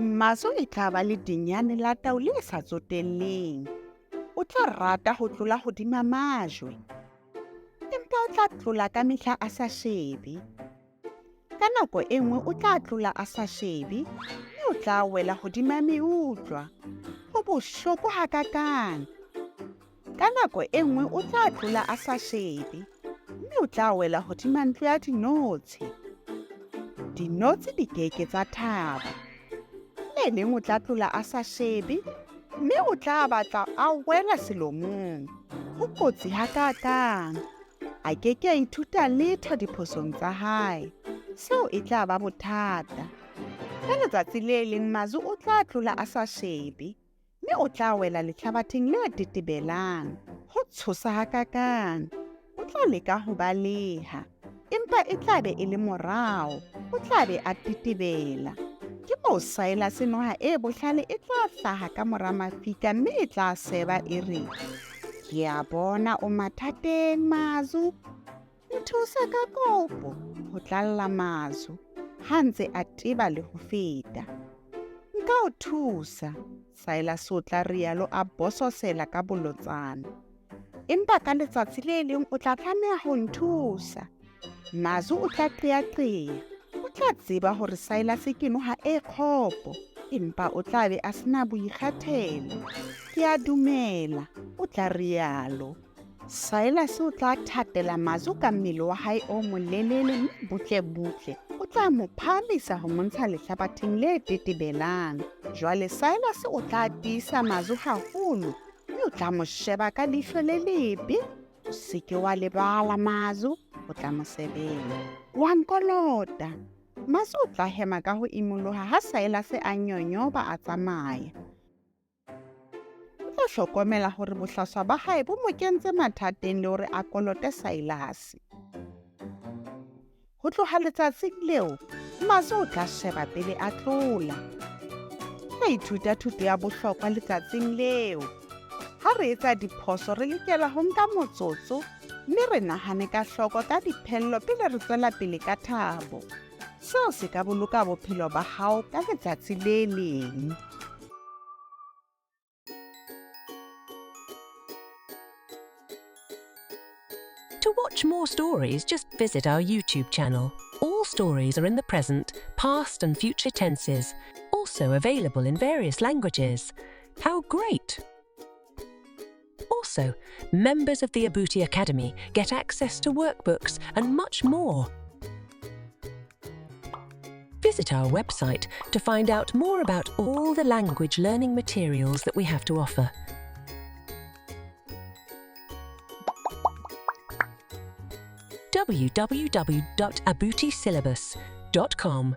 Mazu e tla ba ledinyane la tau le sa tsotelleng. O tla rata ho tlola hodima majwe, empa o tla tlola ka mehla a sa shebe. Ka nako e nngwe o tla tlola a sa shebe, mme o tla wela hodima meutlwa. Ho bohloko hakakang! Ka nako e nngwe o tla tlola a sa shebe, mme o tla wela hodima ntlo ya dinotshi. Dinotshi di ke ke tsa thaba. Le leng o tla tlola a sa shebe, mme o tla batla a wela selomong. Ho kotsi hakakang! A ke ke a ithuta letho diphosong tsa hae. Seo e tla ba bothata. Ka letsatsi le leng Mazu o tla tlola a sa shebe, mme o tla wela lehlabatheng le tetebelang. Ho tshosa hakakang! O tla leka ho baleha, empa e tla be e le morao. O tla be a tetebela. Ke moo Silas noha e bohlale e tla hlaha ka mora mafika mme e tla seba e re, Ke a bona o mathateng, Mazu. Nthuse ka kopo, ho tlalla Mazu ha ntse a teba le ho feta. Nka o thusa, Silas o tla rialo a bososela ka bolotsana. Empa ka letsatsi le leng o tla tlameha ho nthusa. Mazu o tla qeaqea. O tla tseba hore Silas ke noha e kgopo, empa o tla be a sena boikgathelo. Ke a dumela, o tla rialo. Silas o tla thatela Mazu ka mmele wa hae o molelele mme butle-butle o tla mo phahamisa ho mo ntsha lehlabatheng le tetebelang. Jwale Silas o tla tiisa Mazu haholo mme o tla mo sheba ka leihlo le lebe. O se ke wa lebala, Mazu, o tla mo sebela. Wa nkolota. Mazu o tla hema ka ho imoloha ha Silas a nyonyoba a tsamaya. O tla hlokomela hore bohlaswa ba hae bo mo kentse mathateng le hore a kolote Silas. Ho tloha letsatsing leo, Mazu o tla sheba pele a tlola. Ka ithuta thuto ya bohlokwa letsatsing leo. Ha re etsa diphoso re lokela ho nka motsotso mme re nahane ka hloko ka diphello pele re tswela pele ka thabo. Seo se ka boloka bophelo ba hao ka letsatsi le leng. To watch more stories, just visit our YouTube channel. All stories are in the present, past, and future tenses, also available in various languages. How great! Also, members of the Abuti Academy get access to workbooks and much more. Visit our website to find out more about all the language learning materials that we have to offer. www.abutisyllabus.com.